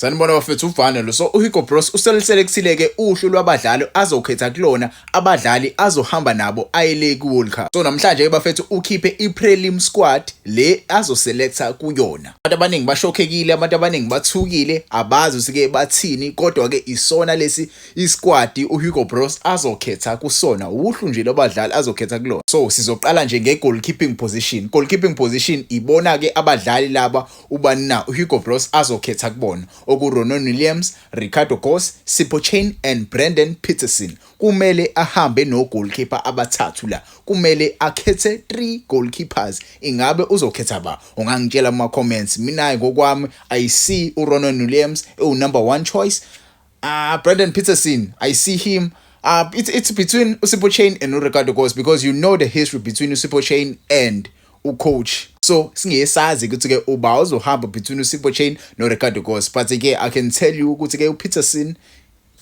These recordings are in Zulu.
Sanibona bafethu, uvane lo. So uHugo Broos useluselekthile-ke uhlu lwabadlali azokhetha kulona, abadlali azohamba nabo ayele ku-World Cup. So namhlanje-ke bafethu ukhiphe i-prelim squad le azoselectha kuyona. Abantu abaningi bashokhekile, abantu abaningi bathukile, abazi ukuthi-ke bathini, kodwa-ke isona lesi isquad uHugo Broos azokhetha kusona, uhlu nje lwabadlali azokhetha kulona. So sizoqala nje nge-goalkeeping position. Goalkeeping position ibona-ke abadlali laba ubani na uHugo Broos azokhetha kubona, okuRonwen Williams, Ricardo Goss, Sipho Chaine and Brandon Petersen. Kumele ahambe no goalkeeper abathathu la. Kumele akhethe 3 goalkeepers. Ingabe uzokhetha ba? Ungangitshela kuma comments. Mina ngokwami I see uRonwen Williams ewu number 1 choice. Brandon Petersen, I see him. It's between uSipho Chaine and uRicardo Goss because you know the history between uSipho Chaine and ucoach. So singesazi ukuthi ke uba uzohamba between uSipho Chaine noRicardo Goss, but ke I can tell you ukuthi ke uPetersen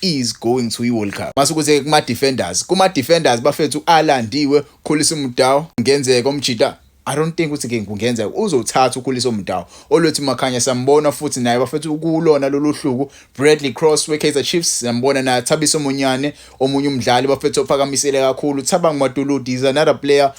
is going to i-World Cup. Mase ukuthi kuma defenders bafethu alandiwe Khuliso Mudau, ngenzeka umjita, I don't think ukuthi ke kungenzeka uzothatha uKhuliso Mudau. Olwethu Makhanya sambona futhi naye bafethu kulona lolu hluku. Bradley Cross we-Kaizer Chiefs siyambona naye. Thabiso Monyane, omunye umdlali bafethu ophakamisele kakhulu. Thabang Matuludi is another player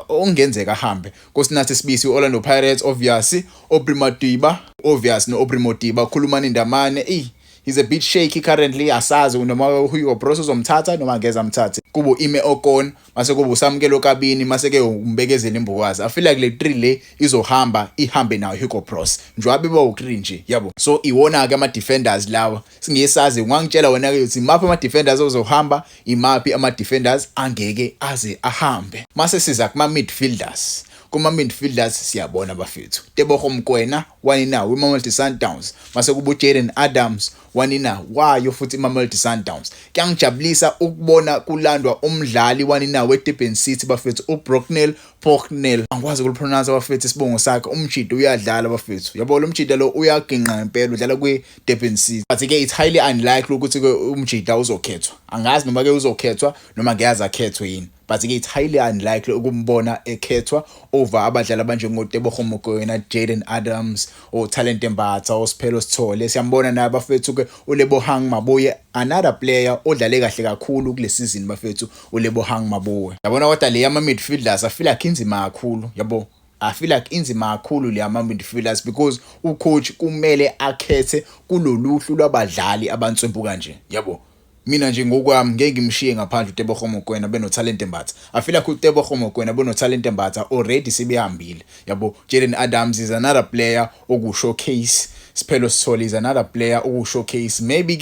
ongenzeka ahambe. Nkosinathi Sibisi, Orlando Pirates, obviously. Aubrey Modiba, obvious no Aubrey Modiba. Khulumani Ndamane, eh he's a bit shaky currently, asazi noma uHugo Broos uzomthatha noma angeze amthathe. Kubo Ime Okon, mase kubo uSamkelo Kabini, mase ke uMbekezeli Mbokazi. I feel like le 3 le izohamba, ihambe nayo Hugo Broos njengoba beba u3 nje, yabo. So iwona ke ama defenders lawa, singesazi. Ungangitshela wena ke ukuthi imaphi ama defenders ozohamba, imaphi ama defenders angeke aze ahambe. Mase siza kuma midfielders. Kuma-midfielders siyabona bafethu Teboho Mokoena wanina weMamelodi Sundowns, mase kuba uJayden Adams wanina wayo futhi iMamelodi Sundowns. Kuyangijabulisa ukubona kulandwa umdlali wanina weDurban City bafethu, uBrocknell Pocknell, angikwazi ukulipronounce bafethu isibongo sakhe. Umjita uyadlala bafethu, yabo, lo mjita lo uyaginqa ngempela, udlala kwi-Durban City, but ke it's highly unlikely ukuthi ke umjita uzokhethwa. Angazi noma ke uzokhethwa noma ngiyazi akhethwe yini, but ke it's highly unlikely ukumbona ekhethwa over abadlali abanjengoTeboho Mokoena, Jayden Adams, oThalente Mbatha, oSiphelo Sithole. Siyambona naye bafethu ke uLebohang Maboe, another player odlale kahle kakhulu kule season bafethu, uLebohang Maboe, yabona. Kodwa le yama midfielders I feel like inzima kakhulu, yabo. I feel like inzima kakhulu le ama midfielders because ucoach kumele akhethe kuloluhlu lwabadlali abantswempu kanje, yabo. Mina nje ngokwami ngeke ngimshiye ngaphandle uTeboho Mokoena benoThalente Mbatha. I feel like uTeboho Mokoena benoThalente Mbatha already sebehambile, yabo. Jayden Adams is another player oku showcase. Siphelo Sithole is another player oku showcase. Maybe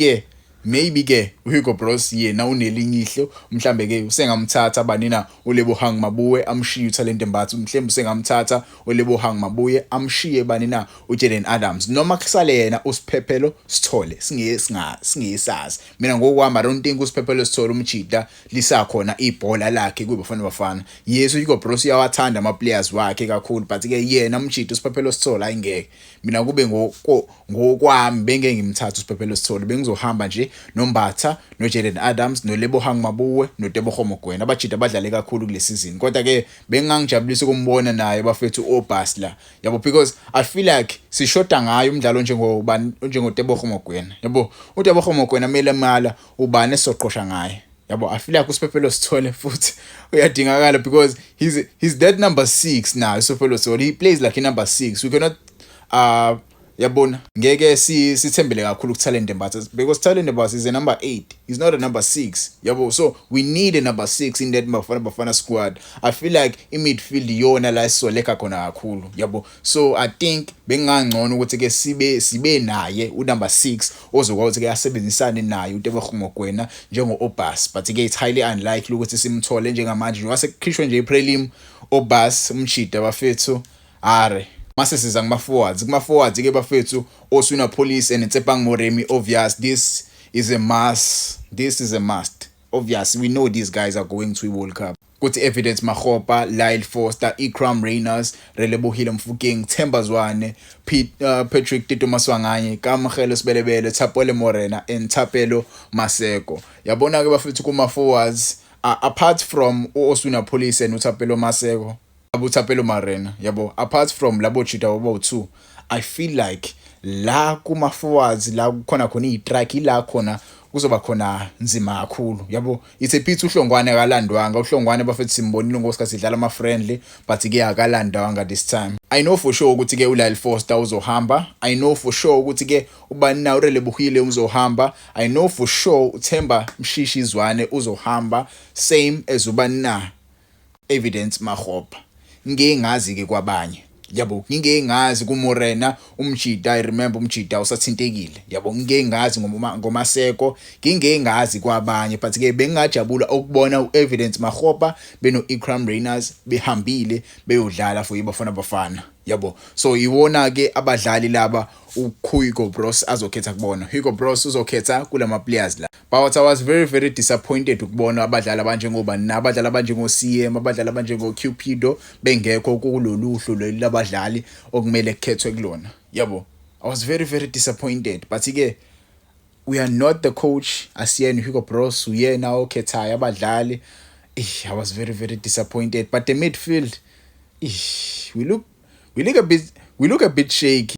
ke uHugo Broos yena unelinye ihlo, mhlambe ke usengamthatha banina uLebohang Maboe, amshiye uThalente Mbatha. Mhlambe usengamthatha uLebohang Maboe, amshiye banina uJayden Adams, noma kusale yena uSiphephelo Sithole. Singe singa singesazi. Mina ngokwami I don't think uSiphephelo Sithole umjita lisakhona ibhola lakhe kuBafana Bafana. Yes, uHugo Broos uyawathanda ama players wakhe kakhulu, but ke yena umjita uSiphephelo Sithole ayingeke. Mina kube ngokwami bengeke ngimthathe uSiphephelo Sithole, bengizohamba nje noMbatha, noJayden Adams, noLebohang Maboe, noTeboho Mokoena, abajita abadlale kakhulu kule season. Kodwa ke bengangijabulisa ukumbona naye bafethu oBasla, yabo, because I feel like sishoda ngayo umdlalo njengobani, njengoTeboho Mokoena, yabo. uTeboho Mokoena kumele mala ubani esoqosha ngaye, yabo. I feel like uSiphephelo Sithole futhi uyadingakala because he's that number 6 now. uSiphephelo Sithole, he plays like a number 6. We cannot, yabona, ngeke sithembele kakhulu kuThalente Mbatha because Thalente Mbatha is a number 8, he's not a number 6, yabo. So we need a number 6 in that Bafana Bafana squad. I feel like i-midfield iyona la esisoleka khona kakhulu, yabo. So I think bengangcono ukuthi ke sibe naye unumber 6 ozokwazi ukuthi ke asebenzisane naye uTeboho Mokoena njengo-Obas, but ke it's highly unlikely ukuthi simthole njengamanje njengoba sekukhishwe nje i-prelim. Obas umjita bafethu are. Mase siza kuma forwards. Kuma forwards ke bafethu, Oswin Appollis and Tshepang Moremi, obvious, this is a must, this is a must. Obvious, we know these guys are going to i World Cup. Kuthi Evidence Makgopa, Lyle Foster, Iqraam Rayners, Relebohile Mofokeng, Themba Zwane, Patrick Tito Maswanganyi, Kamogelo Sebelebele, Thapelo Morena and Thapelo Maseko. Yabona ke bafethu kuma forwards, apart from uOswin Appollis and uThapelo Maseko, abuThapelo Morena, yabo, apart from labo jita abo 2. I feel like la kuma forwards, la kukhona khona izistrike, ila khona kuzoba khona nzima kakhulu, yabo. It's a pity uHlongwane akalandwanga. UHlongwane, bafethu, simbonile ngosikhathi sidlala ama friendly, but ke akalandwanga this time. I know for sure ukuthi ke uLyle Foster uzohamba. I know for sure ukuthi ke ubani na, uRelebohile uzohamba. I know for sure uThemba Mshishi Zwane uzohamba, same as ubani na, Evidence Makgopa. Ngeke ngazi ke kwabanye, yabo. Ngike ngazi kuMorena umjida, I remember umjida usathintekile, yabo. Ngike ngazi ngoMaseko, ngike ngazi kwabanye, but ke bengingajabula ukubona uEvidence Makgopa beno Iqraam Rayners behambile beyodlala for iBafana Bafana, yabo. So iwona ke abadlali laba uHugo Broos azokhetha kubona. Hugo Broos uzokhetha kulama players la, but I was very, very disappointed ukubona abadlali abanjengoba nabadlali abanjengo CM, abadlali abanjengo Cupido bengekho kulolu hlu leli labadlali okumele kukhethwe kulona, yabo. I was very, very disappointed, but ke we are not the coach, asiyena Hugo Broos, uyena okhethayo abadlali. I was very, very disappointed. But the midfield, we look a bit shaky.